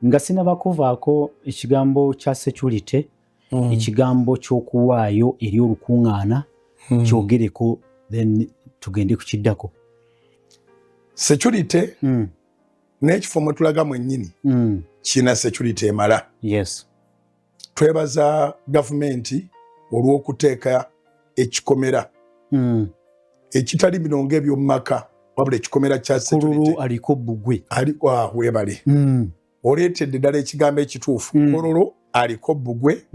Nga sinaba kuvaako, ekigambo kya security, ekigambo ky'okuwaayo eri olukuŋŋaana, kyogereko, then tugende ku kiddako. Security n'ekifo mwe tulaga mwennyini kirina security emala. Twebaza gavumenti olw'okuteeka ekikomera ekitali bino ng'eby'omu maka, wabula ekikomera kya security. Kololo aliko bbugwe. Aliko, ah, weebale. Oleetedde ddala ekigambo ekituufu. Kololo aliko bbugwe,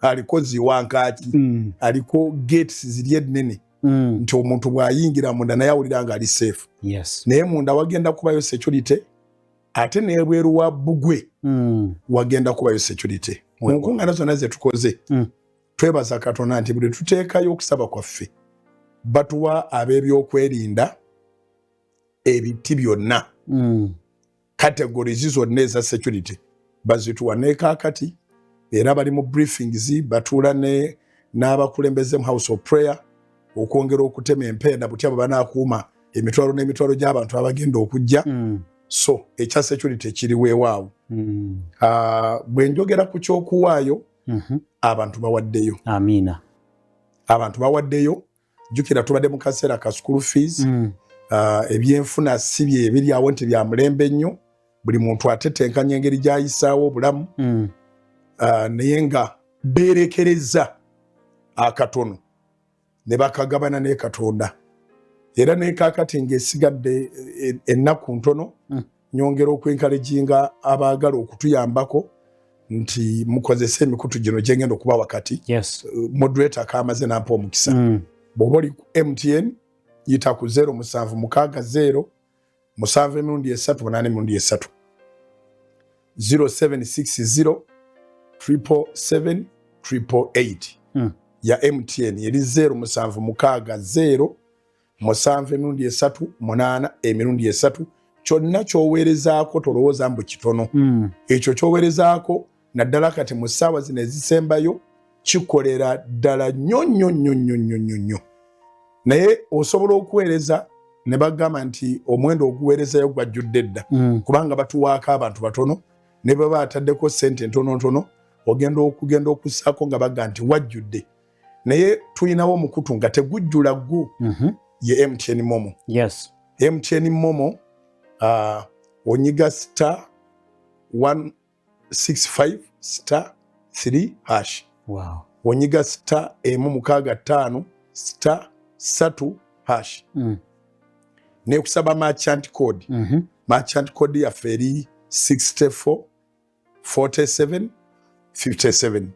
aliko ziwankaaki, aliko gates ziri ennene nti omuntu bw'ayingira munda naye awulira ng'ali safe. Naye munda wagenda kubayo security, ate n'ebweru wa bbugwe wagenda kubayo security. Mu nkuŋŋaana zonna ze tukoze, twebaza Katonda nti buli tuteekayo okusaba kwaffe, batuwa ab'ebyokwerinda ebiti byonna, categories zonna eza security bazituwa. Ne kaakati era bali mu briefings, batuula ne n'abakulembeze mu House of Prayer okwongera okutema empenda butya bwe banaakuuma emitwalo n'emitwalo gy'abantu abagenda okujja. So ekya security kiri weewaawo. Ah, bwe njogera ku ky'okuwaayo, abantu bawaddeyo. Amiina. Abantu bawaddeyo. Jjukira tubadde mu kaseera ka school fees. Ebyenfuna si bye biri awo nti bya mulembe nnyo, buli muntu atetenkanya engeri gy'ayisaawo obulamu. Naye nga beerekereza akatono ne bakagabana ne Katonda. Era ne kaakati ng'esigadde ennaku ntono, nyongera okwencouraginga abaagala okutuyambako nti mukozese emikutu gino gyengenda okuba wakati. Moderator kamaze nampa omukisa. Bw'oba oli ku MTN, yita ku 0760 7 emirundi 3 8 emirundi 3, 0760 777 888. Ya MTN eri 0760 7 emirundi 3 8 emirundi 3. Kyonna kyoweerezaako tolowooza mbu kitono. Ekyo kyoweerezaako, naddala kati mu ssaawa zino ezisembayo, kikolera ddala nnyo nnyo nnyo nnyo nnyo nnyo nnyo. Naye osobola okuweereza ne bagamba nti omuwendo oguweerezayo gwajjudde dda, kubanga batuwaako abantu batono. Ne bwe bataddeko sente ntono ntono, ogenda okugenda okussaako nga baga nti wajjudde. Naye tulinawo omukutu nga tegujjula ggu, ye MTN MoMo. MTN MoMo, onyiga *165*3#. Onyiga *165*3#. Nekusaba merchant code. Merchant code yaffe eri 64 47 57.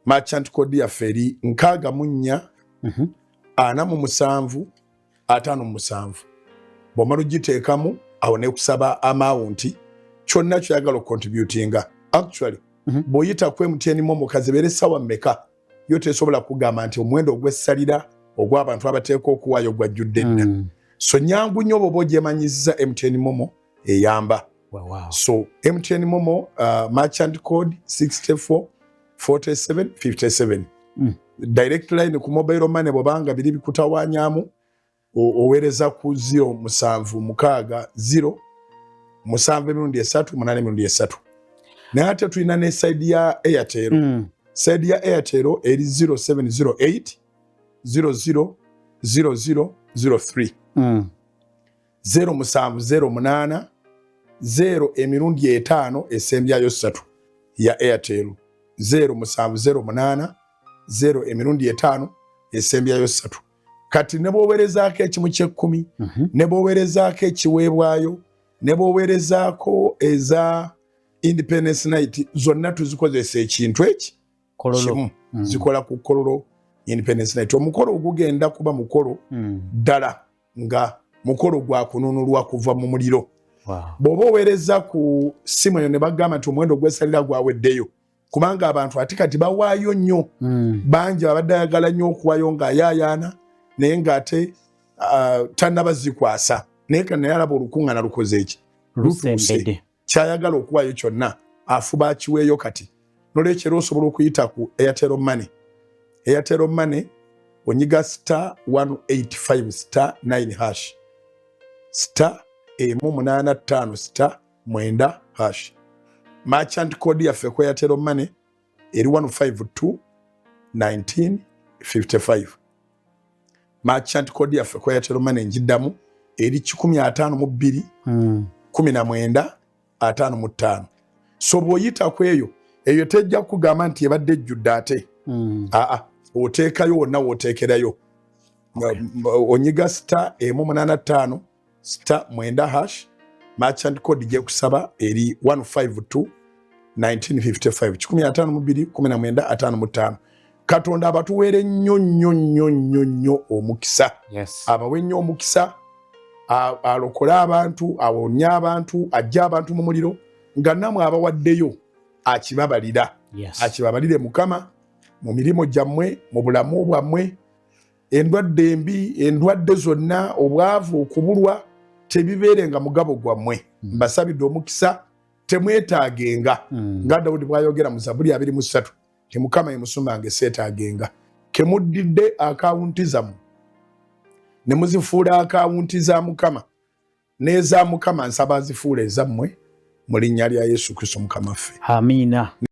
Merchant code yaffe eri 64 47 57. Bw'omala ogiteekamu awo, nekusaba amount kyonna kyoyagala okucontributinga. Actually, bw'oyita ku MTN MoMo, kazibeere essawa mmeka, yo tesobola kugamba nti omuwendo ogwessalira ogw'abantu abateeka okuwaayo gwajjudde dda. So nyangu nnyo bw'oba ogyemanyiziza MTN MoMo, eyamba. So MTN MoMo, merchant code 64 47 57. Direct line ku mobile money, bwobanga biri bikutawanyamu, oweereza ku 0760 7 emirundi 3 8 emirundi 3. Naye ate tulina ne side ya Airtel. Side ya Airtel eri 0708 00 00 03. 0708 0 emirundi 5 esembyayo 3 ya Airtel, 0708 0 emirundi 5 esembyayo 3. Kati ne bw'oweerezaako ekimu ky'ekkumi, ne bw'oweerezaako ekiweebwayo, ne bw'oweerezaako eza Independence Night, zonna tuzikozesa ekintu eki Kololo. kimu. Zikola ku Kololo Independence Night. Omukolo ogugenda kuba mukolo ddala nga mukolo gwa kununulwa kuva mu muliro. Bw'oba oweereza ku simu eyo ne bagamba nti omuwendo ogwesalira gwaweddeyo, kubanga abantu ate kati bawaayo nnyo, bangi babadde ayagala nnyo okuwayo ng'ayaayaana, naye ng'ate tannabazikwasa, naye ka naye alaba olukuŋŋaana lukoze eki, lutuuse, lusembedde, kyayagala okuwaayo kyonna afuba akiweeyo kati. Nolwekyo era osobola okuyita ku Airtel Money. Airtel Money onyiga *185*9#, *185*9 hash. Merchant code yaffe ku Airtel Money eri 152 1955. Merchant code yaffe ku Airtel Money, njiddamu, eri 152 19 55. So bw'oyita ku eyo, eyo tejja kugamba nti ebadde ejjudde ate. Aa, oteekayo wonna w'oteekerayo. Onyiga *185*9#. Merchant code gyekusaba eri 152 1955, 152 19 55. Katonda abatuweere nnyo nnyo nnyo nnyo nnyo omukisa. Abawe nnyo omukisa, alokole abantu, awonye abantu, ajje abantu mu muliro nga namwe abawaddeyo akibabalira. Akibabalire Mukama mu mirimu gyammwe, mu bulamu bwammwe. Endwadde embi, endwadde zonna, obwavu, okubulwa, tebibeerenga mugabo gwammwe. Mbasabidde omukisa, temwetaagenga. Nga Dawudi bw'ayogera mu Zabuli 23 ti Mukama ye musumba wange, seetaagenga. Kemuddidde akawunti zammwe ne muzifuula akawunti za Mukama, n'eza Mukama nsaba azifuula ezammwe mu linnya lya Yesu Kristo Mukama ffe. Amiina.